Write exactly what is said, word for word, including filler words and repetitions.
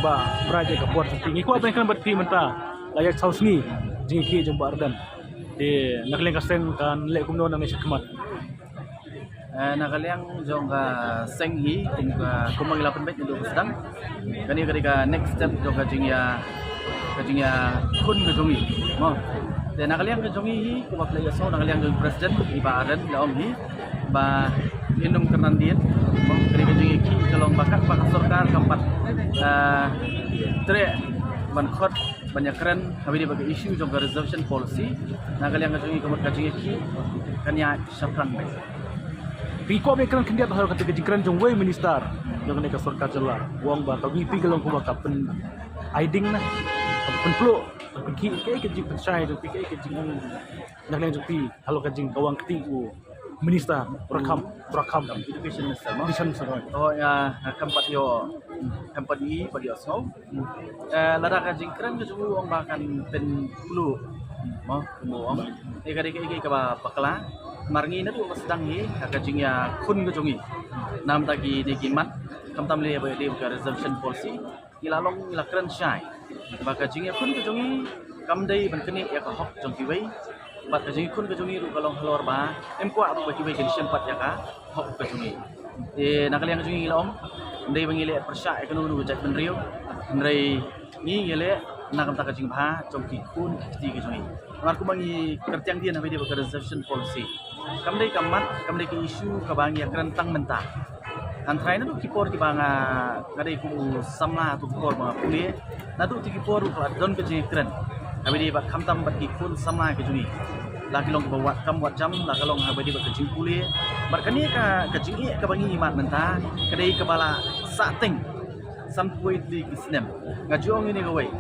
ba bra je ka por senti. Ngi kwah ban kren bad phi mynta la ïa saw sngi jingïakhih jong Bah Ardent. Te na ka liang ka seng kan leh kumno nangne shakhmat? Eh, na ka liang jong ka seng hi, kum ka, kumba ngi la pynbeit naduh ba sdang, kane ka dei ka next step jong ka jingïa, ka jingïakhun ka jong ngi, mo. Te na ka liang ka jong ngi hi, kumba phi la ïohsngew na ka liang jong president, i Bah Ardent la ong hi ba in ym kyrnandien, mo, ka dei ka jingïakhih ka long ba katba ka sorkar kam pat, eh, treh ban khot ban ïakren ha kaba ïadei bad ka issue jong ka reservation policy. Na ka liang ka jong ngi ka mut ka jingïakhih kan ïaid shaphrang beit. Phi kwah ban kren khyndiat halor kata ka jingkren jong uwei u minister jong kane ka sorkar jylla, u ong ba ka VPP ka long kumba ka pyn-, ai ding na, ka pynpluh, ka pynkhih, kaei ka jingpynshai jong phi, kaei ka jingong na ka liang jong phi halor ka jingkawang kti u minister, u Rakham, u Rakham. Education minister, mo? Education minister, right. Oh, ïa, kam pat ïoh, kam pat ïoh, pat ïohsngew. Eh, lada ka jingkren ka jong u ong ba kan pynpluh, mo, kumba u ong, eh, ka dei kaei kaei kaba bakla. Namar ngi naduh ba sdang hi ha ka jingïakhun ka jong ngi na ka bynta kine ki mat, khamtam lei ba ïadei bad ka reservation policy, ngi la long, ngi la kren shai ba ka jingïakhun ka jong ngi kam dei ban knieh ïa ka hok jong kiwei. Bad ka jingïakhun ka jong ngi ruh ka long halor ba ym kwah ruh ba kiwei kin shim pat ïa ka hok ka jong ngi. Te na ka liang ka jong ngi, ngi la ong, ym dei ba ngi leh pyrshah ïa kano kano ka jaitbynriew, hynrei ngi, ngi leh na ka bynta ka jingbha jong ki khun ki kti ka jong ngi. Namar kumba ngi kyrtiang dien ha kaba ïadei bad ka reservation policy, kam dei ka mat, kam dei ka issue kaba ngi ïakren tang mynta. Hynrei naduh ki por kiba nga, nga dei kum u samla, naduh ki por ba nga pule, naduh ki por ruh ka la don ka jingkren ha kaba ïadei bad, khamtam bad ki khun samla ki jong ngi, la ki long kiba wad kam wad jam, la ka long ha kaba ïadei bad ka jingpule. Bad kane ka, ka jingeh kaba ngi mad mynta ka dei kaba la sahteng sanphew wei tylli ki snem. Nga ju ong ïa kane kawei.